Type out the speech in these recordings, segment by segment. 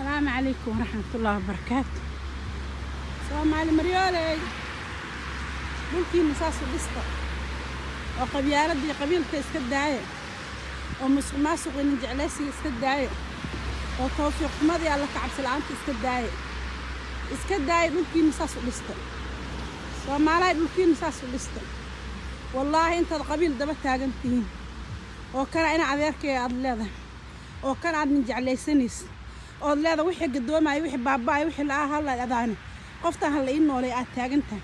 Asalaamu calaykum waraxmatullaahi wabarakaatu. Soomaali maryooley, dhulkiina saasu dhista oo qabyaaladii qabiilka iska daaya, oo musuq maasuqii nin jeclaysiga iska daaya, oo tawfiiq xumadii Alla ka cabsi la-aanta iska daaya, iska daaya. Dhulkiina saas u dhista, Soomaalahay, dhulkiina saas u dhista. Wallaahi, intaad qabiil daba taagan tihiin oo kana ina adeerkay aada leedahay, oo kana aad nin jeclaysanaysid ood leedahay, wixii gadoomaya, wixii baaba-ay, wixii la hala adaani qoftaan hala ii noolay aad taagan tahay,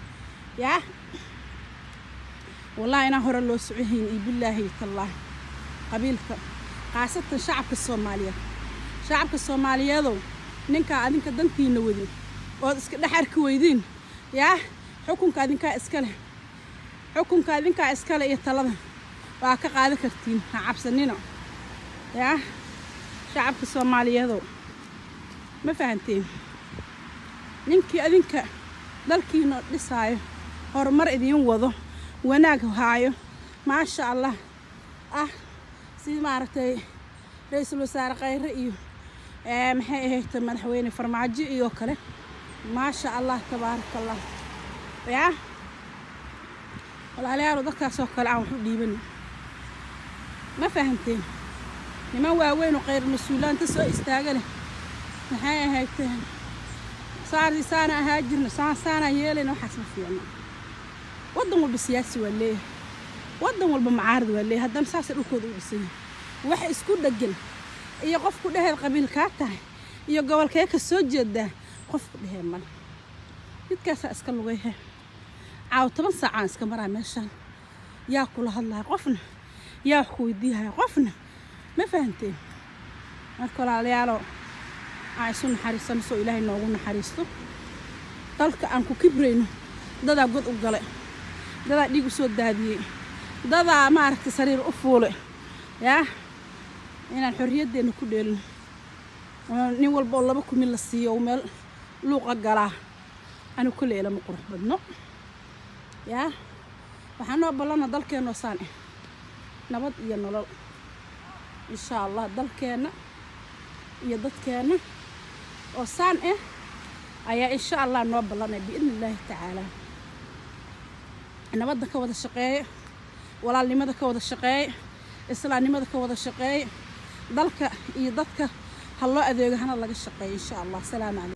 yaa wallaahi inaan hore loo socohayn iyo billaahi tallaahi. Qabiilka, khaasatan shacabka Soomaaliyeed, shacabka Soomaaliyeedow, ninkaa adinka dantiina wadin ood iska dhex arki weydiin, yaa xukunka adinkaa iska leh, xukunka adinkaa iskale iyo talada waa ka qaadan kartiin. Ha cabsanina, yaa shacabka Soomaaliyeedow. Ma fahanteen? Ninkii adinka dalkiina dhisaayo, horumar idiin wado, wanaag haayo, maasha Allah ah, si maaragtay Ra-iisul Wasaare Khayre iyo maxay ahayd, Madaxweyne Farmaajo iyo kale, maasha Allah, tabaaraka Allah. Yaa walaalayaalo, dadkaasoo kale aan wax u dhiibani. Ma fahanteen? Niman waaweyn oo khayr mas-uulaanta soo istaaga leh, maxay ahayd, saani saana ahaa jirna, saan saanaan yeelayna, waxaas ma fiicno. Waddan walba siyaasi waa leeyahay, waddan walba mucaarad waa leeyahay, haddana saasay dhulkooda u dhisan yahay. Wax isku dheggan iyo qofku dheheed qabiilkaa tahay iyo gobolkee ka soo jeedaa, qofku dhehee male. Jidkaasaa iska lugayhe, caaw 10 saacaan iska maraa meeshaan. Yaa kula hadlaya qofna? Yaa wax ku weydiihaya qofna? Ma fahanteen? Marka walaalayaalo, aan isu naxariisano soo Ilaahay noogu naxariisto. Dalka aan ku kibrayno, dadaa god u galay, dadaa dhiig u soo daadiyey, dadaa maaragtay sariir u fuulay, yaa inaan xorriyaddeenna ku dheelno. Nin walba oo laba kumi la siiyo uu meel luuqa galaa, anigu kolley ilama qurux badno. Yaa waxaa noo ballana dalkeennoo saan ah, nabad iyo nolol, insha Allah. Dalkeenna iyo dadkeenna oo saan ah ayaa insha Allah noo ballanay, biidni Illaahi tacaala. Nabadda ka wada shaqeeya, walaalnimada ka wada shaqeeya, islaamnimada ka wada shaqeeya. Dalka iyo dadka ha loo adeego, hana laga shaqeeyo, insha Allah. Asalaamu calaykum.